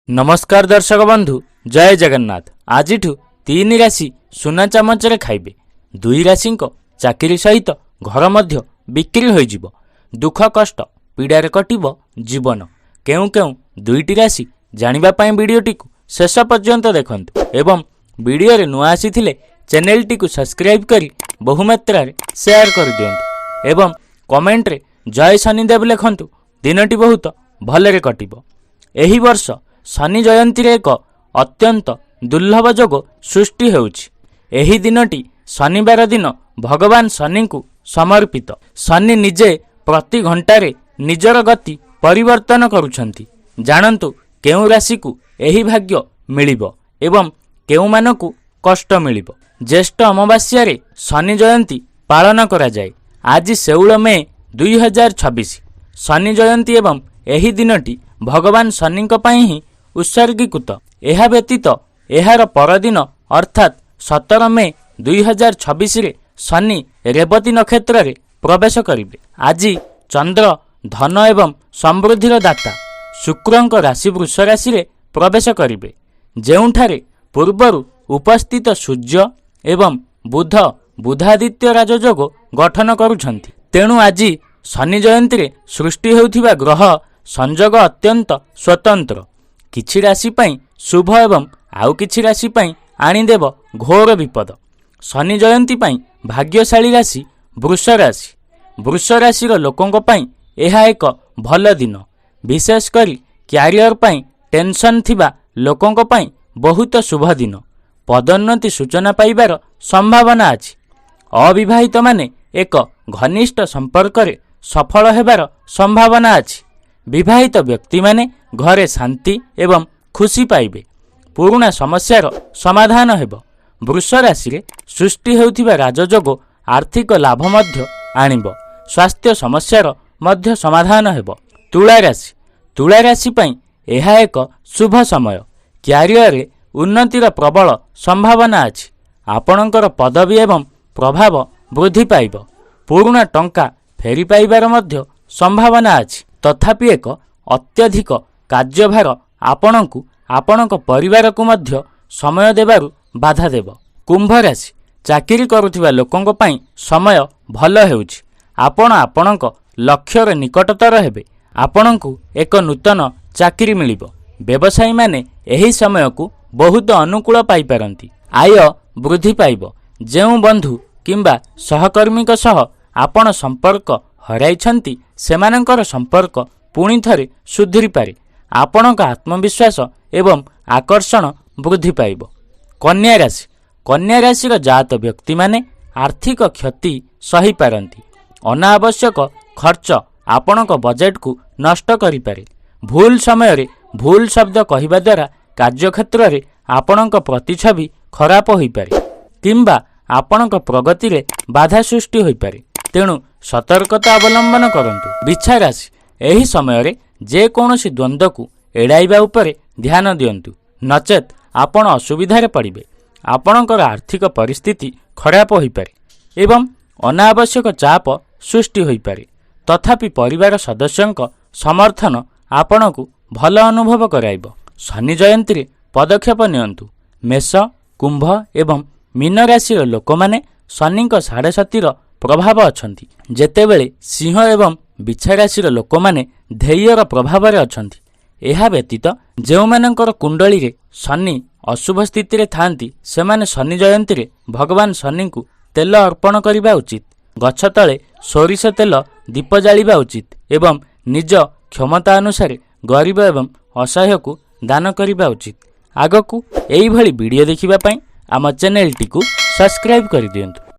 ନମସ୍କାର ଦର୍ଶକ ବନ୍ଧୁ, ଜୟ ଜଗନ୍ନାଥ। ଆଜିଠୁ ତିନି ରାଶି ସୁନା ଚାମଚରେ ଖାଇବେ। ଦୁଇ ରାଶିଙ୍କ ଚାକିରି ସହିତ ଘର ମଧ୍ୟ ବିକ୍ରି ହୋଇଯିବ। ଦୁଃଖ କଷ୍ଟ ପୀଡ଼ାରେ କଟିବ ଜୀବନ। କେଉଁ କେଉଁ ଦୁଇଟି ରାଶି ଜାଣିବା ପାଇଁ ଭିଡ଼ିଓଟିକୁ ଶେଷ ପର୍ଯ୍ୟନ୍ତ ଦେଖନ୍ତୁ ଏବଂ ଭିଡ଼ିଓରେ ନୂଆ ଆସିଥିଲେ ଚ୍ୟାନେଲଟିକୁ ସବସ୍କ୍ରାଇବ୍ କରି ବହୁମାତ୍ରାରେ ସେୟାର କରିଦିଅନ୍ତୁ ଏବଂ କମେଣ୍ଟରେ ଜୟ ଶନିଦେବ ଲେଖନ୍ତୁ। ଦିନଟି ବହୁତ ଭଲରେ କଟିବ। ଏହି ବର୍ଷ ଶନି ଜୟନ୍ତୀରେ ଏକ ଅତ୍ୟନ୍ତ ଦୁର୍ଲଭ ଯୋଗ ସୃଷ୍ଟି ହେଉଛି। ଏହି ଦିନଟି ଶନିବାର ଦିନ ଭଗବାନ ଶନିଙ୍କୁ ସମର୍ପିତ। ଶନି ନିଜେ ପ୍ରତି ଘଣ୍ଟାରେ ନିଜର ଗତି ପରିବର୍ତ୍ତନ କରୁଛନ୍ତି। ଜାଣନ୍ତୁ କେଉଁ ରାଶିକୁ ଏହି ଭାଗ୍ୟ ମିଳିବ ଏବଂ କେଉଁମାନଙ୍କୁ କଷ୍ଟ ମିଳିବ। ଜ୍ୟେଷ୍ଠ ଅମାବାସ୍ୟାରେ ଶନି ଜୟନ୍ତୀ ପାଳନ କରାଯାଏ। ଆଜି 16 ମେ 2026 ଶନି ଜୟନ୍ତୀ ଏବଂ ଏହି ଦିନଟି ଭଗବାନ ଶନିଙ୍କ ପାଇଁ ହିଁ ଉତ୍ସର୍ଗୀକୃତ। ଏହା ବ୍ୟତୀତ ଏହାର ପରଦିନ ଅର୍ଥାତ୍ 17 ମେ 2026ରେ ଶନି ରେବତୀ ନକ୍ଷତ୍ରରେ ପ୍ରବେଶ କରିବେ। ଆଜି ଚନ୍ଦ୍ର, ଧନ ଏବଂ ସମୃଦ୍ଧିର ଦାତା ଶୁକ୍ରଙ୍କ ରାଶି ବୃଷ ରାଶିରେ ପ୍ରବେଶ କରିବେ, ଯେଉଁଠାରେ ପୂର୍ବରୁ ଉପସ୍ଥିତ ସୂର୍ଯ୍ୟ ଏବଂ ବୁଧ ବୁଧାଦିତ୍ୟ ରାଜଯୋଗ ଗଠନ କରୁଛନ୍ତି। ତେଣୁ ଆଜି ଶନି ଜୟନ୍ତୀରେ ସୃଷ୍ଟି ହେଉଥିବା ଗ୍ରହ ସଂଯୋଗ ଅତ୍ୟନ୍ତ ସ୍ୱତନ୍ତ୍ର। କିଛି ରାଶି ପାଇଁ ଶୁଭ ଏବଂ ଆଉ କିଛି ରାଶି ପାଇଁ ଆଣିଦେବ ଘୋର ବିପଦ। ଶନି ଜୟନ୍ତୀ ପାଇଁ ଭାଗ୍ୟଶାଳୀ ରାଶି ବୃଷ ରାଶି। ବୃଷ ରାଶିର ଲୋକଙ୍କ ପାଇଁ ଏହା ଏକ ଭଲ ଦିନ। ବିଶେଷ କରି କ୍ୟାରିୟର ପାଇଁ ଟେନସନ୍ ଥିବା ଲୋକଙ୍କ ପାଇଁ ବହୁତ ଶୁଭ ଦିନ। ପଦୋନ୍ନତି ସୂଚନା ପାଇବାର ସମ୍ଭାବନା ଅଛି। ଅବିବାହିତମାନେ ଏକ ଘନିଷ୍ଠ ସମ୍ପର୍କରେ ସଫଳ ହେବାର ସମ୍ଭାବନା ଅଛି। ବିବାହିତ ବ୍ୟକ୍ତିମାନେ ଘରେ ଶାନ୍ତି ଏବଂ ଖୁସି ପାଇବେ। ପୁରୁଣା ସମସ୍ୟାର ସମାଧାନ ହେବ। ବୃଷ ରାଶିରେ ସୃଷ୍ଟି ହେଉଥିବା ରାଜଯୋଗ ଆର୍ଥିକ ଲାଭ ମଧ୍ୟ ଆଣିବ। ସ୍ୱାସ୍ଥ୍ୟ ସମସ୍ୟାର ମଧ୍ୟ ସମାଧାନ ହେବ। ତୁଳା ରାଶି। ତୁଳା ରାଶି ପାଇଁ ଏହା ଏକ ଶୁଭ ସମୟ। କ୍ୟାରିୟରରେ ଉନ୍ନତିର ପ୍ରବଳ ସମ୍ଭାବନା ଅଛି। ଆପଣଙ୍କର ପଦବୀ ଏବଂ ପ୍ରଭାବ ବୃଦ୍ଧି ପାଇବ। ପୁରୁଣା ଟଙ୍କା ଫେରି ପାଇବାର ମଧ୍ୟ ସମ୍ଭାବନା ଅଛି। ତଥାପି ଏକ ଅତ୍ୟଧିକ କାର୍ଯ୍ୟଭାର ଆପଣଙ୍କୁ ଆପଣଙ୍କ ପରିବାରକୁ ମଧ୍ୟ ସମୟ ଦେବାରୁ ବାଧା ଦେବ। କୁମ୍ଭ ରାଶି। ଚାକିରି କରୁଥିବା ଲୋକଙ୍କ ପାଇଁ ସମୟ ଭଲ ହେଉଛି। ଆପଣ ଆପଣଙ୍କ ଲକ୍ଷ୍ୟର ନିକଟତର ହେବେ। ଆପଣଙ୍କୁ ଏକ ନୂତନ ଚାକିରି ମିଳିବ। ବ୍ୟବସାୟୀମାନେ ଏହି ସମୟକୁ ବହୁତ ଅନୁକୂଳ ପାଇପାରନ୍ତି। ଆୟ ବୃଦ୍ଧି ପାଇବ। ଯେଉଁ ବନ୍ଧୁ କିମ୍ବା ସହକର୍ମୀଙ୍କ ସହ ଆପଣ ସମ୍ପର୍କ ହରାଇଛନ୍ତି, ସେମାନଙ୍କର ସମ୍ପର୍କ ପୁଣି ଥରେ ସୁଧୁରିପାରେ। ଆପଣଙ୍କ ଆତ୍ମବିଶ୍ୱାସ ଏବଂ ଆକର୍ଷଣ ବୃଦ୍ଧି ପାଇବ। କନ୍ୟା ରାଶି। କନ୍ୟା ରାଶିର ଜାତ ବ୍ୟକ୍ତିମାନେ ଆର୍ଥିକ କ୍ଷତି ସହିପାରନ୍ତି। ଅନାବଶ୍ୟକ ଖର୍ଚ୍ଚ ଆପଣଙ୍କ ବଜେଟକୁ ନଷ୍ଟ କରିପାରେ। ଭୁଲ ସମୟରେ ଭୁଲ ଶବ୍ଦ କହିବା ଦ୍ୱାରା କାର୍ଯ୍ୟକ୍ଷେତ୍ରରେ ଆପଣଙ୍କ ପ୍ରତିଛବି ଖରାପ ହୋଇପାରେ କିମ୍ବା ଆପଣଙ୍କ ପ୍ରଗତିରେ ବାଧା ସୃଷ୍ଟି ହୋଇପାରେ। ତେଣୁ ସତର୍କତା ଅବଲମ୍ବନ କରନ୍ତୁ। ବିଛା ରାଶି। ଏହି ସମୟରେ ଯେକୌଣସି ଦ୍ୱନ୍ଦ୍ୱକୁ ଏଡ଼ାଇବା ଉପରେ ଧ୍ୟାନ ଦିଅନ୍ତୁ, ନଚେତ୍ ଆପଣ ଅସୁବିଧାରେ ପଡ଼ିବେ। ଆପଣଙ୍କର ଆର୍ଥିକ ପରିସ୍ଥିତି ଖରାପ ହୋଇପାରେ ଏବଂ ଅନାବଶ୍ୟକ ଚାପ ସୃଷ୍ଟି ହୋଇପାରେ। ତଥାପି ପରିବାର ସଦସ୍ୟଙ୍କ ସମର୍ଥନ ଆପଣଙ୍କୁ ଭଲ ଅନୁଭବ କରାଇବ। ଶନି ଜୟନ୍ତୀରେ ପଦକ୍ଷେପ ନିଅନ୍ତୁ। ମେଷ, କୁମ୍ଭ ଏବଂ ମୀନ ରାଶିର ଲୋକମାନେ ଶନିଙ୍କ ସାଢ଼େ ସତୀର ପ୍ରଭାବ ଅଛନ୍ତି, ଯେତେବେଳେ ସିଂହ ଏବଂ ବିଛା ରାଶିର ଲୋକମାନେ ଧେୟର ପ୍ରଭାବରେ ଅଛନ୍ତି। ଏହା ବ୍ୟତୀତ ଯେଉଁମାନଙ୍କର କୁଣ୍ଡଳୀରେ ଶନି ଅଶୁଭ ସ୍ଥିତିରେ ଥାଆନ୍ତି, ସେମାନେ ଶନି ଜୟନ୍ତୀରେ ଭଗବାନ ଶନିଙ୍କୁ ତେଲ ଅର୍ପଣ କରିବା ଉଚିତ। ଗଛ ତଳେ ସୋରିଷ ତେଲ ଦୀପ ଜାଳିବା ଉଚିତ ଏବଂ ନିଜ କ୍ଷମତା ଅନୁସାରେ ଗରିବ ଏବଂ ଅସହାୟକୁ ଦାନ କରିବା ଉଚିତ। ଆଗକୁ ଏଇଭଳି ଭିଡ଼ିଓ ଦେଖିବା ପାଇଁ ଆମ ଚ୍ୟାନେଲଟିକୁ ସବସ୍କ୍ରାଇବ୍ କରିଦିଅନ୍ତୁ।